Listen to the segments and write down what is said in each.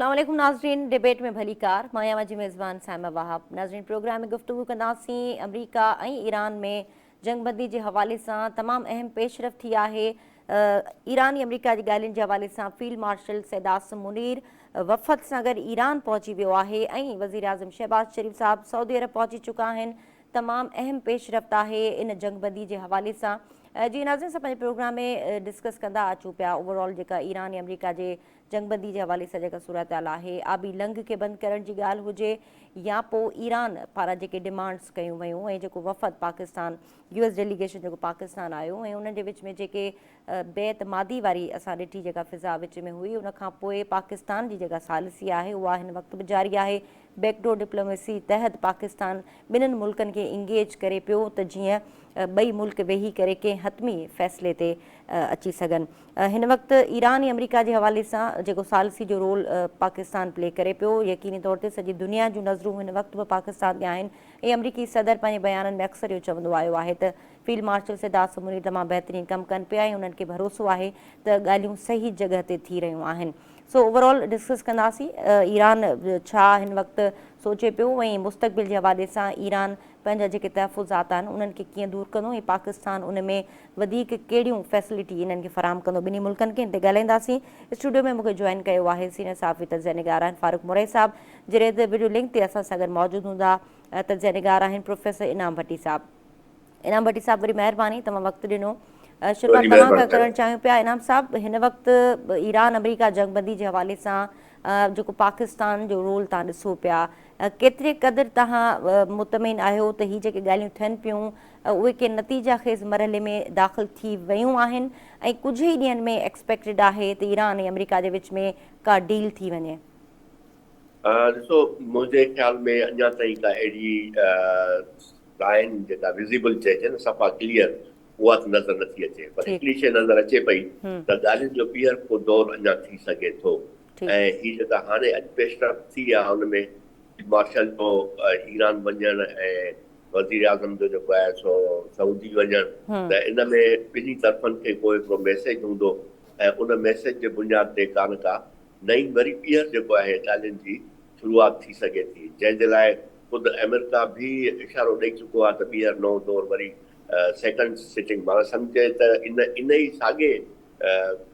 اسلام عليڪم ناظرين ڊبيٽ ۾ ڀليڪار مان اوهان جي ميزبان صائمه وهاب ناظرين پروگرام ۾ گفتگو ڪنداسين آمريڪا ۽ ايران ۾ جنگ بندي جي حوالي سان تمام اهم پيش رفت ٿي آهي ايران ۽ آمريڪا جي ڳالهين جي حوالي سان فيلڊ مارشل سيد عاصم منير وفد سان گڏ ايران پهچي ويو آهي ۽ وزيراعظم شهباز شريف صاحب سعودي عرب پهچي چڪا آهن تمام اهم پيش رفت آهي ان جنگ بندي جي حوالي سان جي ناظرين اسان پنهنجي پروگرام ۾ ڊسڪس ڪندا اچون پيا اوور آل جيڪا ايران ۽ آمريڪا جي جنگ بندي جي حوالي سان جيڪا صورتحال آهي آبي لنگهه کي بند ڪرڻ جي ڳالهه هجي يا پوء ايران پاران جيڪي ڊمانڊس ڪيون ويون ۽ جيڪو وفد پاڪستان يو ايس ڊيليگيشن جيڪو پاڪستان آيو ۽ انهن جي وچ ۾ جيڪي بي اعتمادي واري اسان ڏٺي جيڪا فضا وچ ۾ هئي ان کان پوء پاڪستان جي جيڪا ثالثي آهي اها هن وقت به جاري آهي بيڪ ڊور ڊپلوميسي تحت پاڪستان ٻنهن ملڪن کي انگيج ڪري پيو ته جيئن ٻئي ملڪ ويهي ڪري ڪنهن حتمي فيصلي تي اچي سگهن. هن وقت ايران ۽ آمريڪا جي حوالي سان جيڪو ثالثي جو رول پاڪستان پلي ڪري پيو يقيني طور تي سڄي دنيا جون نظرون هن وقت به پاڪستان تي آهن ۽ آمريڪي صدر پنهنجي بيانن ۾ اڪثر اهو چوندو آيو آهي ته فيلڊ مارشل سيد عاصم منير تمام بهترين ڪم ڪن پيا ۽ انهن کي ڀروسو آهي ته ڳالهيون صحيح جڳهه تي ٿي رهيون آهن. سو اوور آل ڊسڪس ڪنداسين ايران ڇا هن وقت سوچي پيو ۽ مستقبل جي حوالي سان ايران پنهنجا جيڪي تحفظات آهن انهن کي ڪيئن دور ڪندو ۽ پاڪستان ان ۾ وڌيڪ ڪهڙيون فيسلٽي انهن کي فراهم ڪندو ٻنهي ملڪن کي ان تي ڳالهائينداسين اسٽوڊيو ۾ مونکي جوائن ڪيو آهي سينئر صحافي تجزيه نگار آهن فاروق مورائي صاحب جڏهن ته وڊيو لنڪ تي اسان سان گڏ موجود هوندا تجزيه نگار آهن پروفيسر انعام ڀٽي صاحب انعام ڀٽي صاحب وڏي مهرباني توهان وقت ڏنو شروعات توهان کان ڪرڻ چاهيون پيا انعام صاحب هن وقت ايران آمريڪا جنگ بندي جي حوالي سان جيڪو پاڪستان جو رول توهان ڏسو پيا ڪيتري قدر توهان مطمئن آهيو ته هي جيڪي ڳالهيون ٿين پيون اهي ڪنهن نتيجا خيز مرحلي ۾ داخل ٿي ويون آهن ۽ ڪجهه ئي ڏينهن ۾ ايڪسپيڪٽيڊ آهي ته ايران ۽ آمريڪا جي وچ ۾ ڪا ڊيل ٿي وڃي. ڏسو منهنجي خيال ۾ اڃا تائين ڪا اهڙي لائين جيڪا وزيبل چئجي نه صفا ڪليئر اها ته نظر نٿي اچي پر هڪڙي شيء نظر اچي پئي ته ڳالهين جو ٻيهر ڪو دور اڃا ٿي سگهي ٿو ۽ هي جيڪا هاڻي اڄ پيش رفت ٿي آهي ان ۾ مارشل جو ايران وڃڻ ۽ وزيراعظم جو جيڪو آهي سو سعودي وڃڻ ته ان ۾ ٻنهي طرفن کي ڪو هڪڙو ميسيج هوندو ۽ ان ميسيج جي بنياد تي ڪا نه ڪا نئين وري ٻيهر جيڪو آهي ڳالهين جي شروعات ٿي سگهي ٿي جنهن جي لاء خود آمريڪا به اشارو ڏئي چڪو آهي ته ٻيهر نئون دور وري سيڪنڊ سٽنگ معنيٰ سمجهجي ته ان ان ئي ساڳي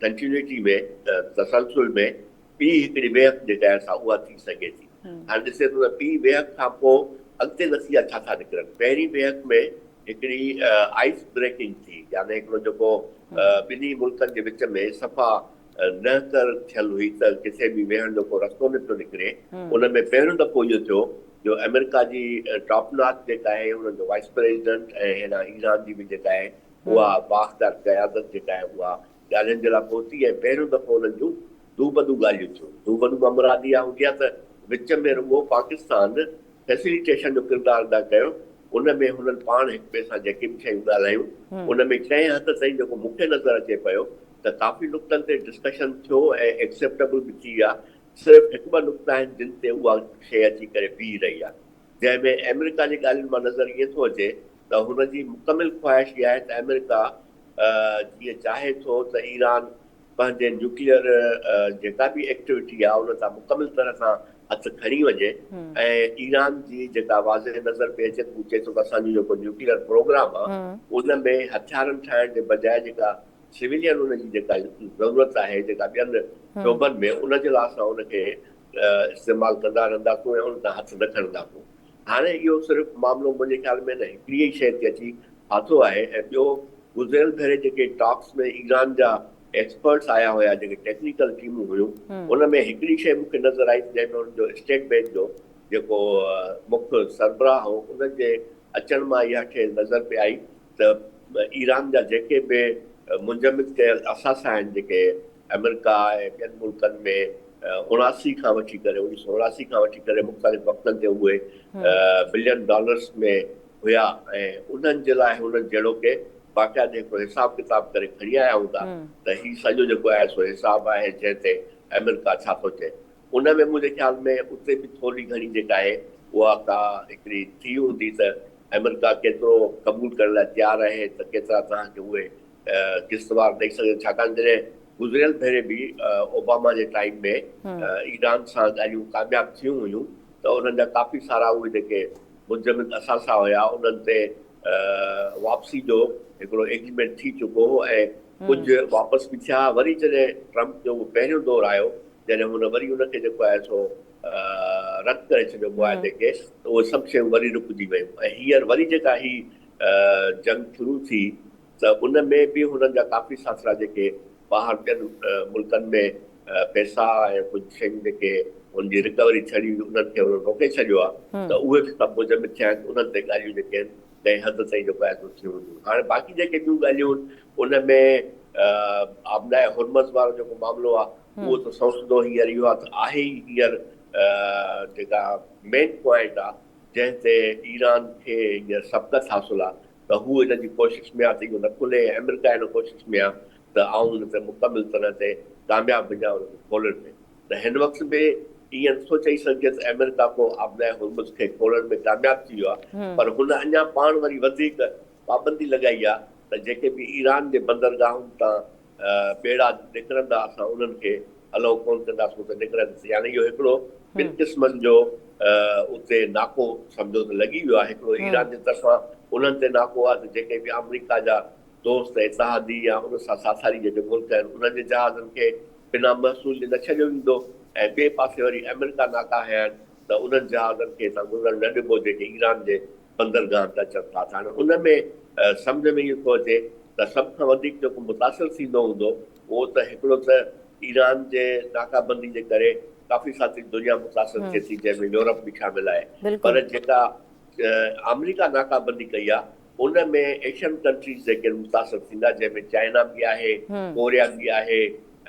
ڪنٽينيوٽي ۾ تسلسل ۾ ٻي هڪڙي ويهڪ جيڪا آهي سا اها ٿي سگهي ٿي. هاڻي ڏسي ٿو ته ٻي ويهڪ کان پوء اڳتي نتيجا ڇا ٿا نڪرن. پهرين ويهڪ ۾ هڪڙي آئس بريڪنگ ٿي يعني هڪڙو جيڪو ٻنهي ملڪن جي وچ ۾ صفا نهڪر ٿيل هئي ته ڪٿي به ويهڻ جو ڪو رستو نه پيو نڪري. ان ۾ پهريون دفعو اهو ٿيو جو آمريڪا جي ٽاپ ناچ جيڪا آهي انهن جو وائيس پريزيڊنٽ ۽ هيڏانهن ايران جي به جيڪا آهي اها بااختيار قيادت جيڪا آهي اها ڳالهين جي لاء پهتي ۽ پهريون دفعو انهن جون دوبدو ڳالهيون ٿيون. دوبدو مان مراد اها هوندي آهي ته وچ ۾ رڳو پاڪستان فيسليٽيشن جو ڪردار ادا ڪيو، ان ۾ هنن پاڻ هڪ ٻئي سان جيڪي به شيون ڳالهايون ان ۾ ڪنهن حد تائين جيڪو مون کي نظر اچي پيو ته ڪافي نقطن تي ڊسڪشن ٿيو ۽ ايڪسيپٽيبل به ٿي ويا، صرف هڪ ٻه نقطا آهن جن تي اها شيء اچي ڪري بيهي رهي آهي، جنهن ۾ آمريڪا جي ڳالهين مان نظر ائين ٿو اچي ته هن جي مڪمل خواهش اها آهي ته آمريڪا جيئن چاهي ٿو ته ايران پنهنجي نيوڪليئر جيڪا به ايڪٽيوٽي آهي ان تان مڪمل طرح سان هٿ کڻي وڃي ۽ ايران جي جيڪا واضح نظر پئي اچي ته هو چئي ٿو ته اسان جو جيڪو نيوڪليئر پروگرام آهي ان ۾ هٿيارن ٺاهڻ جي بجاء جيڪا سويلين ان جي جيڪا ضرورت آهي جيڪا ٻين شعبن ۾ ان جي لاء اسان ان کي استعمال ڪندا رهنداسون ۽ ان تان هٿ نه کڻنداسون. هاڻي اهو صرف معاملو منهنجي خيال ۾ نه هڪڙي ئي شيء تي اچي ڦاٿو آهي ۽ ٻيو گذريل ڀيري جيڪي ٽاڪس ۾ ايران جا ايڪسپرٽس آيا هيا جيڪي ٽيڪنيڪل ٽيمون هيون ان ۾ هڪڙي شيء مون کي نظر آئي جنهن ۾ انهن جو اسٽيٽ بينڪ جو جيڪو مک سربراهه هو ان جي اچڻ مان اها شيء نظر پئي آئي ته ايران جا جيڪي به منجمد ڪيل اثاثا آهن جيڪي آمريڪا ۽ ٻين ملڪن ۾ 79 کان وٺي ڪري 1979 کان وٺي ڪري مختلف وقتن تي اهي بلين ڊالرس ۾ هيا ۽ انهن جي لاء هنن جهڙوڪ باقاعدي هڪڙو حساب ڪتاب ڪري کڻي آيا هوندا ته هي سڄو جيڪو آهي سو حساب آهي جنهن تي آمريڪا ڇا ٿو چئي ان ۾ منهنجي خيال ۾ اتي به ٿوري گهڻي جيڪا آهي اها ڪا هڪڙي ٿي هوندي ته آمريڪا ڪيترو قبول ڪرڻ لاء تيار آهي ته ڪيترا توهان کي اهي قسطوار ڏئي سگهن ڇاڪاڻ جڏهن گذريل ڀيري به اوباما جي ٽائيم ۾ ايران سان ڳالهيون ڪامياب ٿيون هيون ته انهن جا ڪافي سارا اهي جيڪي منجمد اثاثا هيا انهن تي واپسي جو هڪڙو ايگريمينٽ ٿي چڪو هو ۽ ڪجهه واپس به ٿيا. وري جڏهن ٽرمپ جو اهو پهريون دور آيو جڏهن هن وري ان کي جيڪو آهي سو رد ڪري ڇڏيو معاهدي کي ته اهي سڀ شيون وري رڪجي ويون ۽ هينئر وري جيڪا هي جنگ شروع ٿي ته ان ۾ به هنن جا ڪافي ساٿرا جيڪي ٻاهر ٻين ملڪن ۾ پئسا ۽ ڪجهه شيون جيڪي ان جي رڪوري ٿيڻي هئي انهن کي هنن روڪي ڇڏيو آهي ته اهي به سڀ مجمد ٿيا آهن انهن تي ڳالهيون جيڪي آهن ڪنهن حد تائين جيڪو آهي سو ٿيون هونديون. هاڻي باقي جيڪي ٻيون ڳالهيون آهن ان ۾ آبناء هرمز وارو جيڪو معاملو آهي اهو ته سنئون سڌو هينئر اهو آهي ته آهي ئي هينئر جيڪا مين پوائنٽ آهي جنهن تي ايران کي هينئر سبقت حاصل آهي ته هو ان جي ڪوشش ۾ آهي ته اهو نه کلي ۽ آمريڪا ان ڪوشش ۾ آهي ته آئون ان تي مڪمل طرح تي ڪامياب وڃان ان کي کولڻ ۾. ته هن وقت به ائين نٿو چئي سگهجي ته آمريڪا ڪو آبناء هرمز کي کولڻ ۾ ڪامياب ٿي ويو آهي پر هن اڃا پاڻ وري وڌيڪ پابندي لڳائي آهي ته جيڪي به ايران جي بندرگاهن تان ٻيڙا نڪرندا اسان انهن کي الائو ڪونه ڪنداسون ته نڪرن يعني اهو هڪڙو ٻن قسمن جو اتي ناڪو سمجهو ته لڳي ويو آهي هڪڙو ايران جي طرفان انهن تي ناڪو آهي ته جيڪي به آمريڪا جا دوست اتحادي يا ان سان ساٿاري جيڪي ملڪ آهن انهن جي جهازن کي بنا محصول جي نه ڇڏيو ويندو ۽ ٻئي پاسي وري آمريڪا ناڪا هنيا آهن ته انهن جهازن کي هتان گذرڻ نه ڏبو جيڪي ايران جي بندرگاهن تي اچن ٿا ته هاڻي ان ۾ سمجهه ۾ اهو ٿو اچي ته سڀ کان وڌيڪ جيڪو متاثر ٿيندو هوندو اهو ته هڪڙو ته ايران جي ناڪابندي جي ڪري ڪافي ساتي دنيا متاثر ٿئي ٿي جنهن ۾ يورپ به شامل آهي پر جيڪا آمريڪا ناڪابندي ڪئي آهي ان ۾ ايشين ڪنٽريز جيڪي متاثر ٿيندا جنهن ۾ چائنا به آهي، ڪوريا به آهي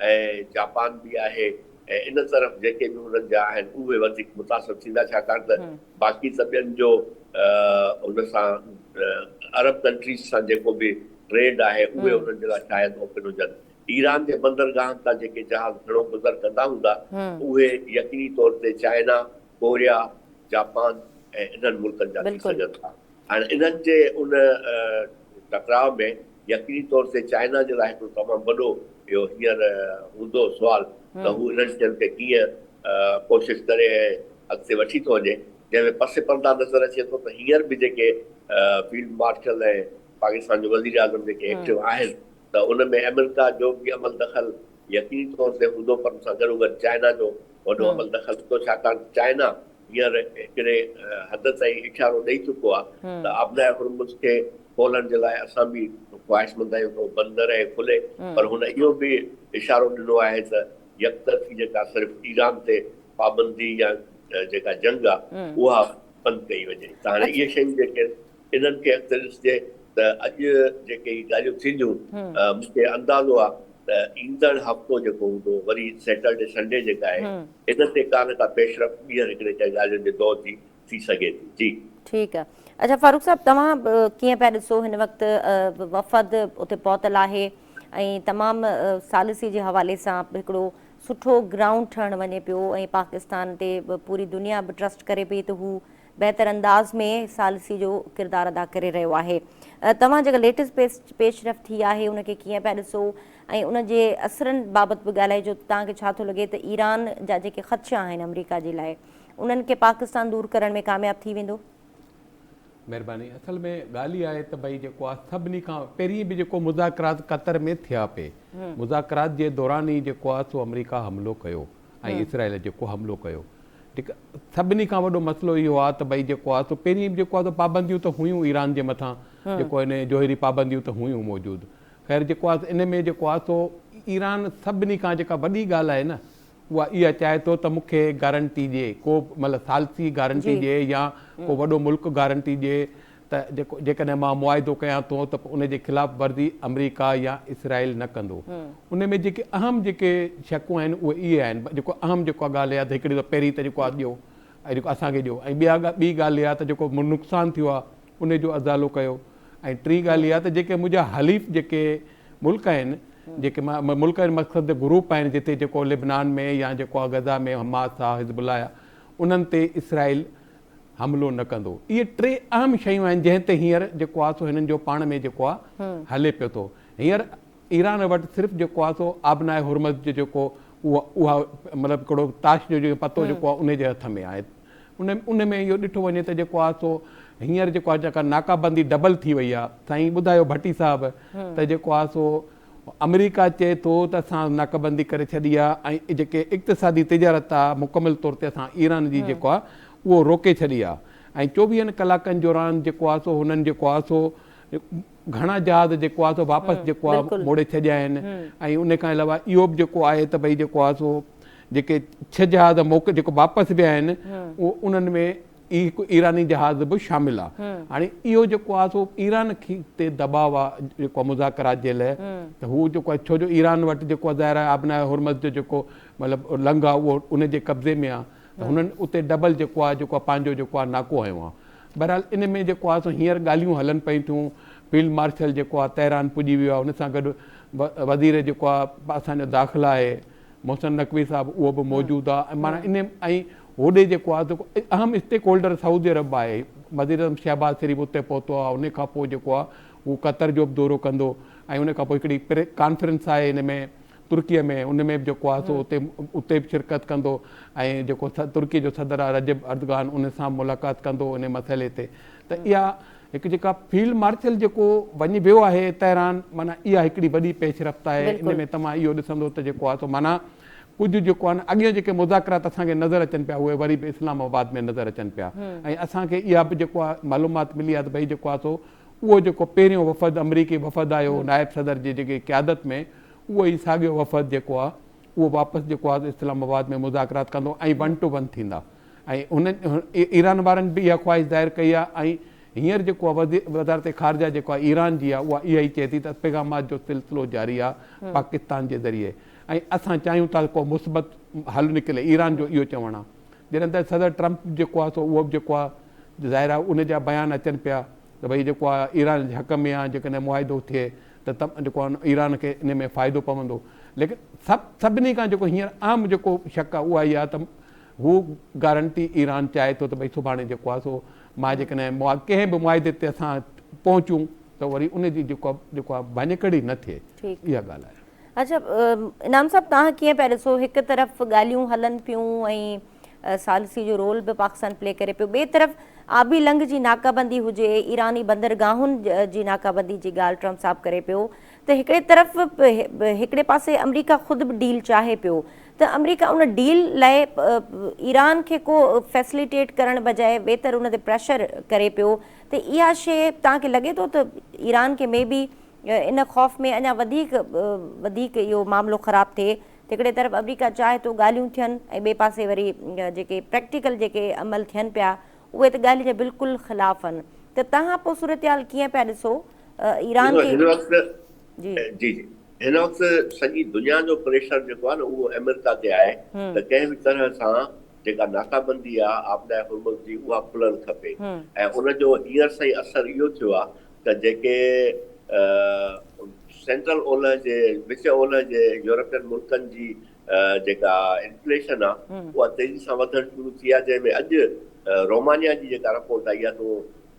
۽ جاپان به آهي ۽ ان طرف جيڪي به انهن جا آهن اهي وڌيڪ متاثر ٿيندا ڇاڪاڻ ته باقي ته ٻين جو ان سان عرب ڪنٽريز سان جيڪو به ٽريڊ آهي اهي انهن جي لاء شايد اوپن هجن. ايران جي بندرگاهن تان جيڪي جهاز گهڻو گذر ڪندا هوندا اهي يقيني طور تي چائنا، ڪوريا، جاپان ۽ انهن ملڪن جا ٿي سگهن ٿا. هاڻ انهن جي ان ٽڪراء ۾ يقيني طور تي چائنا جي لاء هڪڙو تمام وڏو اهو هينئر هوندو سوال ته هو انهن شين کي ڪيئن ڪوشش ڪري ۽ اڳتي وٺي ٿو وڃي جنهن ۾ پس پرده نظر اچي ٿو ته هينئر به جيڪي فيلڊ مارشل ۽ پاڪستان جو وزيراعظم جيڪي ايڪٽو آهن ته ان ۾ آمريڪا جو به عمل دخل يقيني طور تي هوندو پر ان سان گڏوگڏ چائنا جو وڏو عمل دخل هوندو ڇاڪاڻ ته چائنا هينئر هڪڙي حد تائين اشارو ڏئي چڪو آهي ته آبناء هرمز کي کولڻ جي لاء اسان به خواهشمند آهيون ته اهو بند نه رهي کلي پر هن اهو به اشارو ڏنو آهي ته يڪطرفي جيڪا صرف ايران تي پابندي يا جيڪا جنگ آهي اها بند ڪئي وڃي ته هاڻي اهي شيون جيڪي انهن کي اڳتي ڏسجي ته اڄ جيڪي هي ڳالهيون ٿينديون مون کي اندازو آهي ته ايندڙ هفتو جيڪو هوندو وري سيٽرڊي سنڊي جيڪا آهي ان تي ڪا نه ڪا پيش رفت ٻيهر هڪڙي ڪنهن ڳالهين جي دور جي ٿي سگهي ٿي جي. ٺيڪ آ اڇا فاروق صاحب توهان ڪيئن پيا ڏسو هن وقت وفد اتي پهتل آهي ۽ تمام ثالثي جي حوالي سان هڪڙو سٺو گرائونڊ ٺهڻ وڃي پيو ۽ پاڪستان تي پوري دنيا به ٽرسٽ ڪري پئي ته هو بهتر انداز ۾ ثالثي جو ڪردار ادا ڪري رهيو آهي. توهان جيڪا ليٽيسٽ پيش رفت ٿي آهي ان کي ڪيئن پيا ڏسو ۽ ان جي اثرن بابت به ڳالهائجو ته توهان کي ڇا ٿو لڳي ته ايران جا جيڪي خدشا آهن آمريڪا جي لاء انهن کي پاڪستان دور ڪرڻ ۾ ڪامياب ٿي ويندو؟ مهرباني اصل ۾ ڳالهه اها آهي ته ڀئي جيڪو آهي سڀني کان پهرين به جيڪو مذاڪرات قطر ۾ ٿيا پئي مذاڪرات جي دوران ئي جيڪو آهي سو آمريڪا حملو ڪيو ۽ اسرائيل جيڪو حملو ڪيو ٺيڪ سڀني کان وڏو مسئلو اهو آهي ته ڀئي جيڪو آهي سو پهرين به جيڪو آهي سو پابنديون ته هيون ايران جي مٿان جيڪو ان جوهري پابنديون ته هيون موجود خير جيڪو آهي ان ۾ جيڪو آهي سو ايران سڀني کان جيڪا وڏي ڳالهه آهي نه اها اها چاهي ٿو ته مون کي گارنٽي ڏي ڪو مطلب ثالثي گارنٽي ڏي يا ڪو وڏو ملڪ گارنٽي ڏي ته جيڪو جيڪڏهن مان معاهدو ڪيان ٿو ته ان جي خلاف ورزي آمريڪا يا اسرائيل نه ڪندو. ان ۾ جيڪي اهم جيڪي شقون آهن اهي اهي آهن جيڪو اهم جيڪو ڳالهه اها ته هڪڙي ته پهرين ته جيڪو آهي ڏيو ۽ جيڪو اسان کي ڏيو ۽ ٻيا ٻي ڳالهه اها ته جيڪو نقصان ٿيو آهي ان جو ازالو ڪيو ۽ ٽين ڳالهه اها ته جيڪي منهنجا حليف جيڪي ملڪ آهن جيڪي ملڪ آهن مقصد گروپ آهن جتي جيڪو لبنان ۾ يا جيڪو آهي غزه ۾ حماس آهي حزب الله آهي انهن تي اسرائيل حملو نه ڪندو. اهي ٽي اهم شيون آهن جنهن تي هينئر جيڪو آهي سو هنن جو پاڻ ۾ جيڪو آهي هلي پيو ٿو. هينئر ايران وٽ صرف جيڪو آهي سو آبناء هرمز جو جيڪو اها اها مطلب هڪڙو تاش جو جيڪو پتو جيڪو آهي ان جي هٿ ۾ آهي. ان ان ۾ اهو ڏٺو وڃي ته جيڪو آهي سو هينئر جيڪو آهي جيڪا ناڪابندي ڊبل ٿي وئي آهي. سائين ٻڌايو ڀٽي صاحب ته جيڪو آهي سو آمريڪا چئي ٿو ته اسان ناڪابندي ڪري ڇڏي آهي ۽ جيڪي اقتصادي تجارت آهي مڪمل طور تي اسان ايران جي جيڪو آهي اهو روڪي ڇڏي آهي ۽ چوويهن ڪلاڪن دوران جيڪو آهي سو هنن جيڪو آهي سو گهڻا جهاز جيڪو آهي سو واپس جيڪو آهي موڙي ڇڏيا آهن ۽ ان کان علاوه اهو به جيڪو آهي ته ڀئي جيڪو آهي سو جيڪي ڇهه جهاز موڪ جيڪو واپس ويا آهن اهو انهن ۾ هڪ ايراني جهاز به شامل آهي هاڻي اهو جيڪو آهي سو ايران کي تي دٻاء آهي جيڪو مذاڪرات جي لاء ته هو جيڪو آهي ڇو جو ايران وٽ جيڪو ظاهر آهي آبناء هرمز جو جيڪو مطلب لنگهه آهي اهو ان جي قبضي ۾ آهي ته هنن اتي ڊبل جيڪو آهي جيڪو آهي پنهنجو جيڪو آهي ناڪو هنيو آهي. بهرحال ان ۾ جيڪو آهي سو هينئر ڳالهيون هلن پئي ٿيون، فيلڊ مارشل جيڪو آهي تهران پڄي ويو آهي ان سان گڏ وزير جيڪو آهي اسان جو داخله آهي محسن نقوي صاحب اهو به موجود آهي ۽ معنيٰ ان ۽ هوڏي جيڪو آهي سو اهم اسٽيڪ هولڊر سعودي عرب آهي وزيراعظم شهباز شريف اتي پهتو آهي ان کان پوء جيڪو آهي هو قطر جو به دورو ڪندو ۽ ان کان پوء هڪڙي ڪانفرنس آهي ان ۾ ترڪيء ۾ ان ۾ به جيڪو آهي سو اتي اتي به شرڪت ڪندو ۽ جيڪو ترڪيء جو صدر آهي رجب اردگان ان سان به ملاقات ڪندو ان مسئلي تي ته اها هڪ جيڪا فيلڊ مارشل جيڪو وڃي ويو آهي تهران معنيٰ اها هڪڙي وڏي پيش رفت آهي ان ۾ توهان اهو ڏسندو ته جيڪو آهي سو معنيٰ ڪجهه جيڪو آهي نه اڳيان جيڪي مذاڪرات اسان کي نظر اچن پيا اهي وري به اسلام آباد ۾ نظر اچن پيا ۽ اسان کي اها به جيڪو آهي معلومات ملي آهي ته ڀئي جيڪو آهي سو اهو جيڪو پهريون وفد آمريڪي وفد آيو نائب صدر جي جيڪي قيادت ۾ اهو ئي ساڳيو وفد جيڪو آهي اهو واپس جيڪو آهي اسلام آباد ۾ مذاڪرات ڪندو ۽ ون ٽو ون ٿيندا ۽ هنن ايران وارن به اها خواهش ظاهر ڪئي آهي ۽ هينئر جيڪو آهي وزارت خارجه جيڪو آهي ايران جي آهي اها اها ئي چئي ٿي ته پيغامات جو سلسلو جاري آهي پاڪستان جي ذريعي ۽ اسان چاهيون ٿا ڪو مثبت حل نڪري ايران جو اهو چوڻ آهي جڏهن ته صدر ٽرمپ جيڪو آهي سو اهو به جيڪو آهي ظاهر آهي ان جا بيان اچن پيا ته ڀئي جيڪو آهي ايران جي حق ۾ آهي جيڪڏهن معاهدو ٿئي ته جيڪو آهي ايران کي ان ۾ فائدو پوندو ليڪن سڀ سڀني کان جيڪو هينئر عام جيڪو شڪ آهي اها اها آهي ته هو گارنٽي ايران چاهي ٿو ته ڀئي سڀاڻي جيڪو آهي سو مان جيڪڏهن ڪنهن به معاهدي تي اسان پهچون ته وري ان جي جيڪو جيڪو آهي ڀڃڪڙي نه ٿئي اها ڳالهه آهي. اڇا انعام صاحب توهان ڪيئن پيا ڏسو هڪ طرف ڳالهيون هلن پيون ۽ ثالثي جو رول به پاڪستان پلي ڪري پيو ٻئي طرف آبي لنگهه جي ناڪابندي هجي ايراني بندرگاهن جي ناڪابندي جي ڳالهه ٽرمپ صاحب ڪري پيو ته هڪڙي طرف هڪڙي پاسي آمريڪا خود به ڊيل چاهي پيو ته آمريڪا ان ڊيل لاء ايران کي ڪو فيسليٽيٽ ڪرڻ بجاء ويتر ان تي پريشر ڪري پيو ته اها شيء توهان کي لڳي ٿو ته ايران کي مي بي ان خوف ۾ اڃا وڌيڪ وڌيڪ اهو معاملو خراب ٿئي ته هڪڙي طرف آمريڪا چاهي ٿو ڳالهيون ٿين ۽ ٻئي پاسي وري جيڪي پريڪٽيڪل جيڪي عمل ٿين پيا اهي ته ڳالهين جي بلڪل خلاف آهن ته توهان پوء صورتحال ڪيئن پيا ڏسو ايران کي هن وقت جي جي هن وقت سڄي دنيا جو پريشر جيڪو آهي نه اهو آمريڪا تي آهي ته ڪنهن به طرح سان جيڪا ناڪابندي آهي آبناء هرمز جي اها کلڻ کپي ۽ ان جو هينئر سائين اثر اهو ٿيو آهي ته جيڪي سينٽرل اولهه جي وچ اولهه جي يورپين ملڪن جي جيڪا انفليشن آ اها تيزي سان وڌڻ شروع ٿي آ جنهن ۾ اڄ رومانيا جي جيڪا رپورٽ آئي آ ته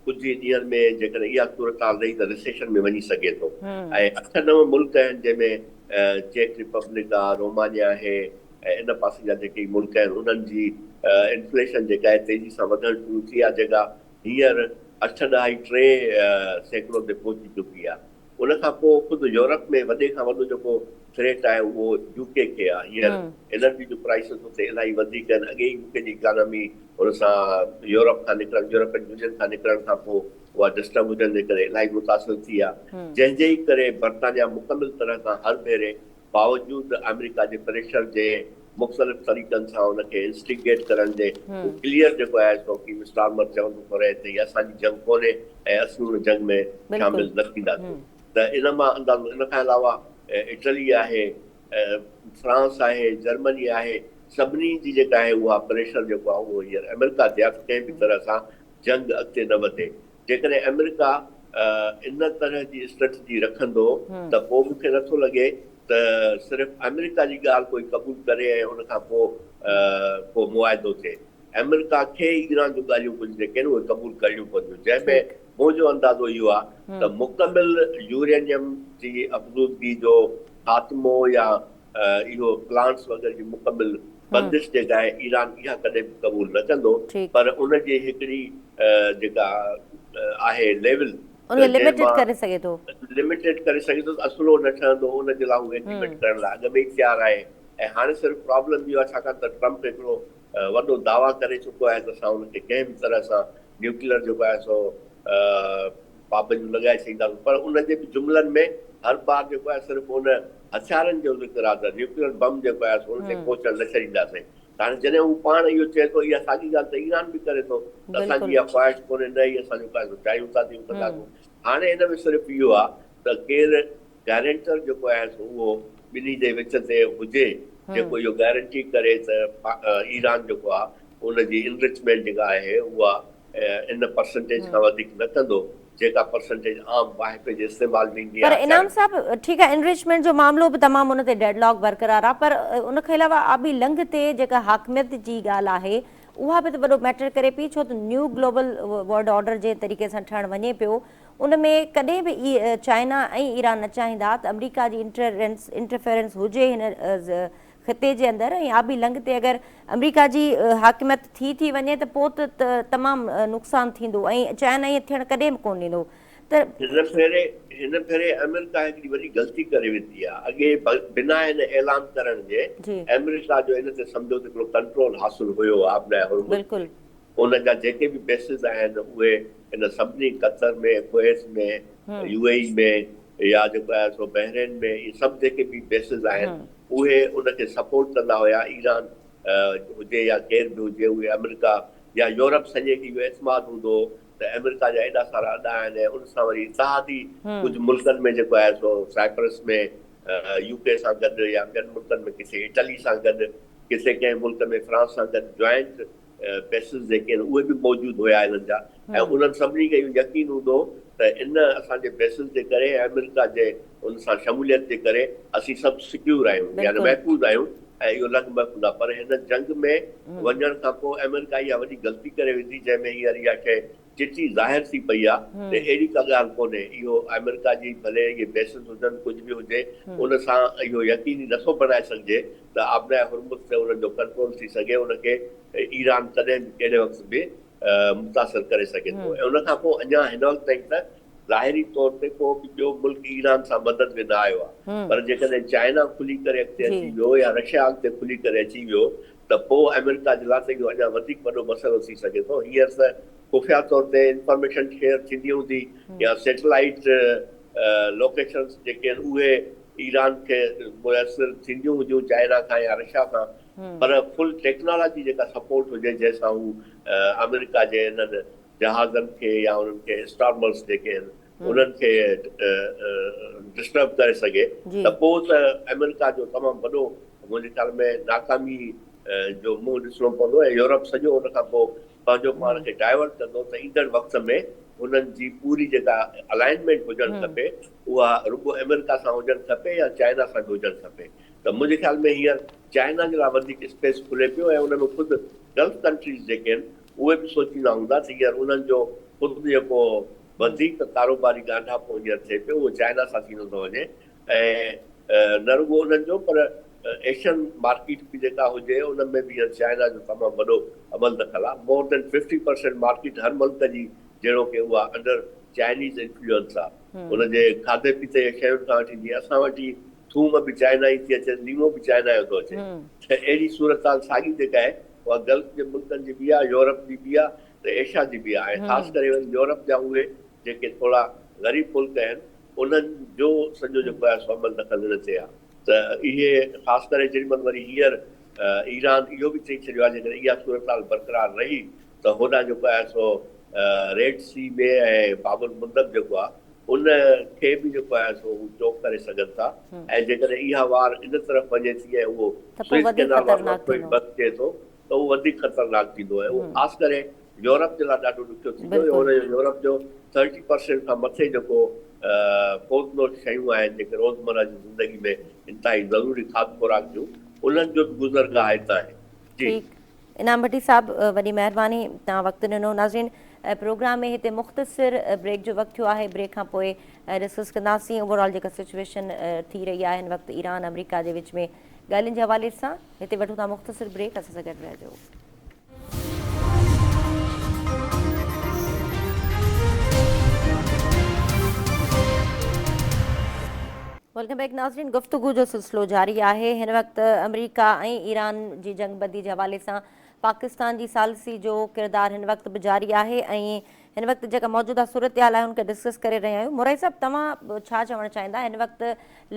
ڪجهه ئي ڏينهن ۾ جيڪڏهن اها صورتحال رهي ته ريسيشن ۾ وڃي سگهي ٿو ۽ اٺ نو ملڪ آهن جنهن ۾ چيڪ ريپبلڪ آ رومانيا آهي ۽ ان پاسي جا جيڪي ملڪ آهن انهن جي انفليشن جيڪا آهي تيزي سان وڌڻ شروع ٿي آ جيڪا هينئر اٺ ڏهائي 3% تي پهچي چڪي آهي. ان کان پوء خود يورپ ۾ وڏي کان وڏو جيڪو ٿريٽ آهي اهو يو ڪي کي آهي. هينئر انرجي جون پرائسز اتي الاهي وڌيڪ آهن. اڳي ئي يو ڪي جي اڪانامي ان سان يورپ کان نڪرڻ يورپين يونين کان نڪرڻ کان پوء اها ڊسٽرب هجڻ جي ڪري الاهي متاثر ٿي آهي. جنهن جي ئي ڪري برطانيا مڪمل طرح سان هر ڀيري باوجود آمريڪا جي پريشر جي مختلف طريقن سان ان کي انسٽيگيٽ ڪرڻ جي هو ڪليئر جيڪو آهي سو ڪيم اسٽارمر چوندو ٿو رهي ته هي اسان جي جنگ ڪونهي ۽ اسين ان جنگ ۾ شامل نه ٿينداسين ته ان مان اندازو ان کان علاوه اٽلي آهي فرانس آهي جرمني آهي سڀني جي جيڪا آهي اها پريشر جيڪو آهي اهو هينئر آمريڪا تي آهي ته ڪنهن به طرح سان جنگ اڳتي نه وڌي. جيڪڏهن آمريڪا ان طرح جي اسٽريٽجي رکندو ته پوء مون کي نٿو لڳي ته صرف آمريڪا جي ڳالهه ڪوئي قبول ڪري ۽ ان کان پوء ڪو معاهدو ٿئي. آمريڪا کي ايران جون ڳالهيون ڪجهه جيڪي آهن اهي قبول ڪرڻيون پونديون جنهن ۾ منهنجو اندازو اهو آهي ته مڪمل يورينيم جي افزودگي جو خاتمو يا اهو پلانٽس وغيره جي مڪمل بندش جيڪا آهي ايران اها ڪڏهن به قبول نه ڪندو پر ان جي هڪڙي جيڪا آهي ليول ان کي لميٽيڊ ڪري سگهي ٿو. لميٽيڊ ڪري سگهي ٿو ته اسلحو نه ٺهندو ان جي لاء هو ايگريمينٽ ڪرڻ لاء اڳ ۾ ئي تيار آهي ۽ هاڻي صرف پرابلم اهو آهي ڇاڪاڻ ته ٽرمپ هڪڙو وڏو دعويٰ ڪري چڪو آهي ته اسان ان کي ڪنهن به طرح سان نيوڪليئر جيڪو آهي سو پابنديون لڳائي ڇڏينداسون پر ان جي به جملن ۾ هر بار جيڪو آهي صرف ان هٿيارن جو ذڪر آهي ته نيوڪليئر بم جيڪو آهي سو ان تي پهچڻ نه ڇڏينداسين ته هاڻي جڏهن هو پاڻ اهو چئي ٿو اها ساڳي ڳالهه ته ايران به ڪري ٿو ته اسان جي اها خواهش ڪونهي نه ئي اسان جيڪو آهي سو چاهيون ٿا ته اهو ڪنداسون هاڻي ان ۾ صرف اهو آهي ته ڪير گارنٽر جيڪو آهي سو اهو ٻنهي جي وچ تي هجي جيڪو اهو گارنٽي ڪري ته ايران جيڪو آهي ان جي انرچمينٽ جيڪا آهي اها ان پرسنٽيج کان وڌيڪ نه ڪندو جيڪا پرسنٽيج عام واهپي جي استعمال ۾ ايندي پر انعام صاحب ٺيڪ آهي انرچمينٽ جو معاملو به تمام ان تي ڊيڊ لاڪ برقرار آهي پر ان کان علاوه آبي لنگهه تي جيڪا حاڪميت جي ڳالهه آهي اها به ته وڏو ميٽر ڪري پئي ڇو ته نيو گلوبل ورلڊ آرڊر جنهن طريقي سان ٺهڻ وڃي پيو ان ۾ ڪڏهن به چائنا ۽ ايران نه چاهيندا ته آمريڪا جي انٽرفيرنس هجي هن خطي جي اندر ۽ آبي لنگهه تي اگر آمريڪا جي حاڪميت ٿي ٿي وڃي ته پوء ته تمام نقصان ٿيندو ۽ چائنا ائين ٿيڻ ڪڏهن به ڪونه ڏيندو ته هن ڀيري هن ڀيري آمريڪا هڪڙي وڏي غلطي ڪري وڌي آهي اڳي بنا هن اعلان ڪرڻ جي آمريڪا جو ان تي سمجهو ته هڪڙو ڪنٽرول حاصل هيو آبناء هرمز تي ان جا جيڪي به بيسز آهن اهي ان سڀني قطر ۾ ڪويت ۾ يو اي اي ۾ يا جيڪو آهي سو بحرين ۾ اهي سڀ جيڪي به بيسز آهن اهي ان کي سپورٽ ڪندا هيا ايران هجي يا ڪير به هجي اهي آمريڪا يا يورپ سڄي کي اهو اعتماد هوندو هو ته آمريڪا جا ايڏا سارا اڏا آهن ۽ ان سان وري اتحادي ڪجهه ملڪن ۾ جيڪو آهي سو سائپرس ۾ يو ڪي سان گڏ يا ٻين ملڪن ۾ ڪٿي اٽلي سان گڏ ڪٿي ڪنهن ملڪ ۾ فرانس سان گڏ جوائنٽ بيسز جيڪي آهن اهي به موجود هيا انهن جا ۽ انهن سڀني کي اهو يقين هوندو هو ته ان اسان جي بيسز جي ڪري ۽ آمريڪا جي ان سان شموليت جي ڪري اسين سڀ سڪيور آهيون يعني محفوظ آهيون ۽ اهو لڳ محفوظ آهي پر هن جنگ ۾ وڃڻ کان پوء آمريڪا اها وڏي غلطي ڪري وڌي جنهن ۾ هينئر اها شيء چٽي ظاهر ٿي پئي آهي ته اهڙي ڪا ڳالهه ڪونهي اهو آمريڪا جي ڀلي اهي بيسز هجن ڪجهه به هجي ان سان اهو يقيني نٿو بڻائي سگهجي ته آبناء هرمز تي انهن جو ڪنٽرول ٿي سگهي ان کي ايران ڪڏهن به ڪهڙي وقت به متاثر ڪري سگهي ٿو ۽ ان کان پوء اڃا هن وقت تائين ته ظاهري طور تي ڪو به ٻيو ملڪ ايران سان مدد ۾ نه آيو آهي پر جيڪڏهن چائنا کلي ڪري اڳتي اچي ويو يا رشيا اڳتي کلي ڪري اچي ويو ته پوء آمريڪا جي لاء ته اهو اڃا وڌيڪ وڏو مسئلو ٿي سگهي ٿو هينئر ته خفيه طور تي انفارميشن شيئر ٿيندي هوندي يا سيٽلائيٽ لوڪيشنز جيڪي آهن اهي ايران کي ميسر ٿينديون هونديون چائنا کان يا رشيا کان پر فل ٽيڪنالاجي جيڪا سپورٽ هجي جنهن سان هو آمريڪا جي انهن جهازن کي يا انهن کي اسٽارمرس جيڪي آهن انهن کي ڊسٽرب ڪري سگهي ته پوء ته آمريڪا جو تمام وڏو منهنجي خيال ۾ ناڪامي جو منهن ڏسڻو پوندو ۽ يورپ سڄو ان کان پوء پنهنجو پاڻ کي ڊائيورٽ ڪندو ته ايندڙ وقت ۾ هنن جي پوري جيڪا الائنمينٽ هجڻ کپي اها رڳو آمريڪا سان هجڻ کپي يا چائنا سان به هجڻ کپي ته منهنجي خيال ۾ هينئر چائنا جي لاء وڌيڪ اسپيس کلي پيو ۽ ان ۾ خود گلف ڪنٽريز جيڪي آهن اهي به سوچيندا هوندا ته هينئر انهن جو خود جيڪو وڌيڪ ڪاروباري ڳانڍاپو هينئر ٿئي پيو اهو چائنا سان ٿيندو ٿو وڃي ۽ نه رڳو انهن جو پر ايشين مارڪيٽ به جيڪا هجي ان ۾ به هينئر چائنا جو تمام وڏو عمل دخل آهي مور دين 50% مارڪيٽ هر ملڪ جي جهڙوڪ اها انڊر چائنيز انفلوئنس آهي ان جي کاڌي پيتي جي شين کان وٺي جيئن اسان وٽ ئي ٿوم به چائنا ئي ٿي اچي ليمو به چائنا جو ٿو اچي ته اهڙي صورتحال ساڳي جيڪا آهي اها گلف جي ملڪن جي به آهي يورپ جي به آهي ته ايشيا جي به آهي ۽ خاص ڪري وري يورپ جا اهي جيڪي ٿورا غريب ملڪ آهن انهن جو سڄو جيڪو آهي سو عمل دخل ان تي آهي ته اهي خاص ڪري جيڏي مهل وري هينئر ايران اهو به چئي ڇڏيو آهي جيڪڏهن اها صورتحال برقرار رهي ته هوڏانهن جيڪو آهي سو ريڊ سي ۾ ۽ باب المندب جيڪو آهي ان کي به جيڪو آهي سو هو چوڪ ڪري سگهن ٿا ۽ جيڪڏهن اها وار ان طرف وڃي ٿي ۽ اهو سوئز ڪينال وارو رستو ئي بند ٿئي ٿو ته اهو وڌيڪ خطرناڪ ٿيندو ۽ اهو خاص ڪري يورپ جي لاء ڏاڍو ڏکيو ٿيندو جو ان جو يورپ جو ٿرٽي پرسينٽ کان مٿي جيڪو خوردنوش شيون آهن جيڪي روزمره جي زندگي ۾ انتهائي ضروري کاڌ خوراڪ جون انهن جو به گذرگاهه هتان آهي. جي. ٺيڪ. انعام ڀٽي صاحب وڏي مهرباني توهان وقت ڏنو. ناظرين پروگرام ۾ هتي مختصر بريڪ جو وقت ٿيو آهي، بريڪ کان پوء ڊسڪس ڪنداسين اوور آل جيڪا سچويشن ٿي رهي آهي هن وقت ايران آمريڪا جي وچ ۾ ڳالهين جي حوالي سان. هتي وٺون ٿا مختصر بريڪ، اسان سان گڏ رهجو. Welcome back ناظرين، گفتگو جو سلسلو جاري آهي. هن وقت آمريڪا ۽ ايران جي جنگ بندي جي حوالي سان پاڪستان جي ثالثي جو ڪردار هن وقت به جاري آهي ۽ هن وقت جيڪا موجوده صورتحال آهي ان کي ڊسڪس ڪري رهيا آهيون. مورائي صاحب توهان ڇا چوڻ چاهيندا، هن وقت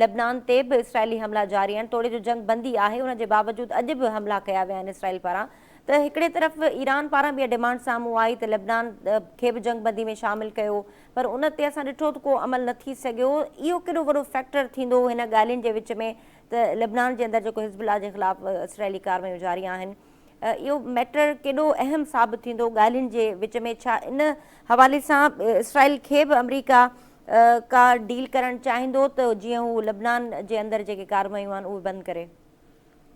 لبنان تي به اسرائيلي حملا جاري آهن، توڙي جو جنگ بندي آهي ان جي باوجود اڄ به حملا ڪيا ويا آهن اسرائيل پاران، ته هڪڙي طرف ايران پاران به اها ڊمانڊ سامهون آئي ته لبنان کي به جنگ بندي ۾ شامل ڪيو پر ان تي اسان ڏٺو ته ڪو عمل نه ٿي سگهيو، اهو ڪيڏو وڏو فيڪٽر ٿيندو هن ڳالهين جي وچ ۾ ته لبنان جي اندر جيڪو حزب الله جي خلاف اسرائيلي ڪارروايون جاري آهن اهو ميٽر ڪيڏو اهم ثابت ٿيندو ڳالهين جي وچ ۾، ڇا ان حوالي سان اسرائيل کي به آمريڪا ڪا ڊيل ڪرڻ چاهيندو ته جيئن هو لبنان جي اندر جيڪي ڪارروايون آهن اهي بند ڪري؟